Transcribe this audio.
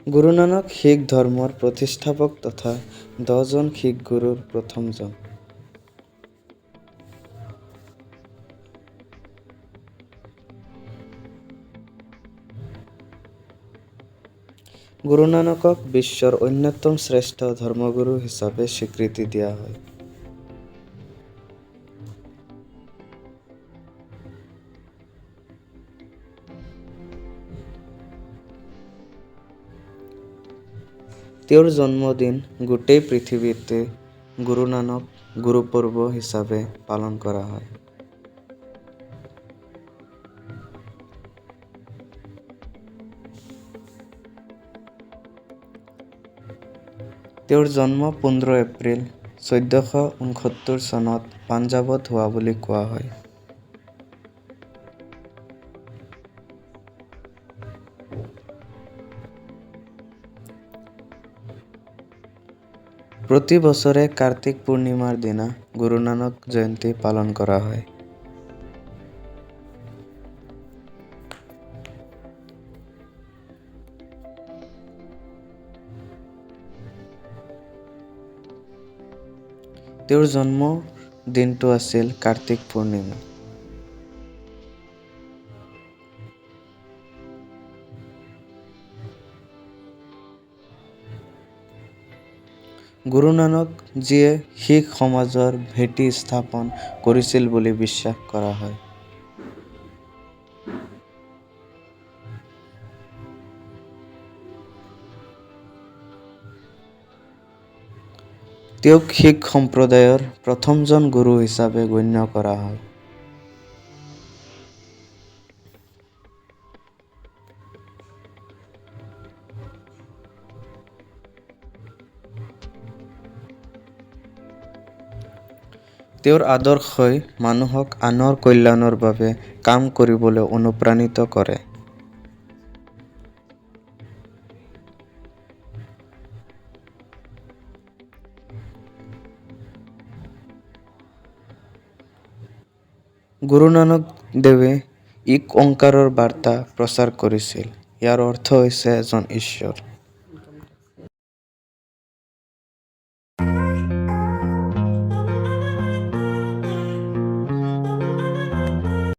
গুৰু নানক শিখ ধৰ্মৰ প্ৰতিষ্ঠাপক তথা দহজন শিখ গুৰুৰ প্ৰথমজন। গুৰু নানকক বিশ্বৰ অন্যতম শ্ৰেষ্ঠ ধৰ্মগুৰু হিচাপে স্বীকৃতি দিয়া হয়। তেওঁৰ জন্মদিন গোটেই পৃথিৱীতে গুৰু নানক গুৰুপৰ্ব হিচাপে পালন কৰা হয়। তেওঁৰ জন্ম 15 এপ্ৰিল 1469 চনত পাঞ্জাৱত হোৱা বুলি কোৱা হয়। প্ৰতি বছৰে কাৰ্তিক পূৰ্ণিমাৰ দিনা গুৰু নানক জয়ন্তী পালন কৰা হয়। তেওঁৰ জন্ম দিনটো আছিল কাৰ্তিক পূৰ্ণিমা। গুৰু নানক জীয়ে শিখ সমাজৰ ভেটি স্থাপন কৰিছিল বুলি বিশ্বাস কৰা হয়। তেওঁক শিখ সম্প্ৰদায়ৰ প্ৰথমজন গুৰু হিচাপে গণ্য কৰা হয়। তেওঁৰ আদৰ্শই মানুহক আনৰ কল্যাণৰ বাবে কাম কৰিবলৈ অনুপ্ৰাণিত কৰে। গুৰু নানক দেৱে ইক ওংকাৰৰ বাৰ্তা প্ৰচাৰ কৰিছিল। ইয়াৰ অৰ্থ হৈছে এজন ঈশ্বৰ।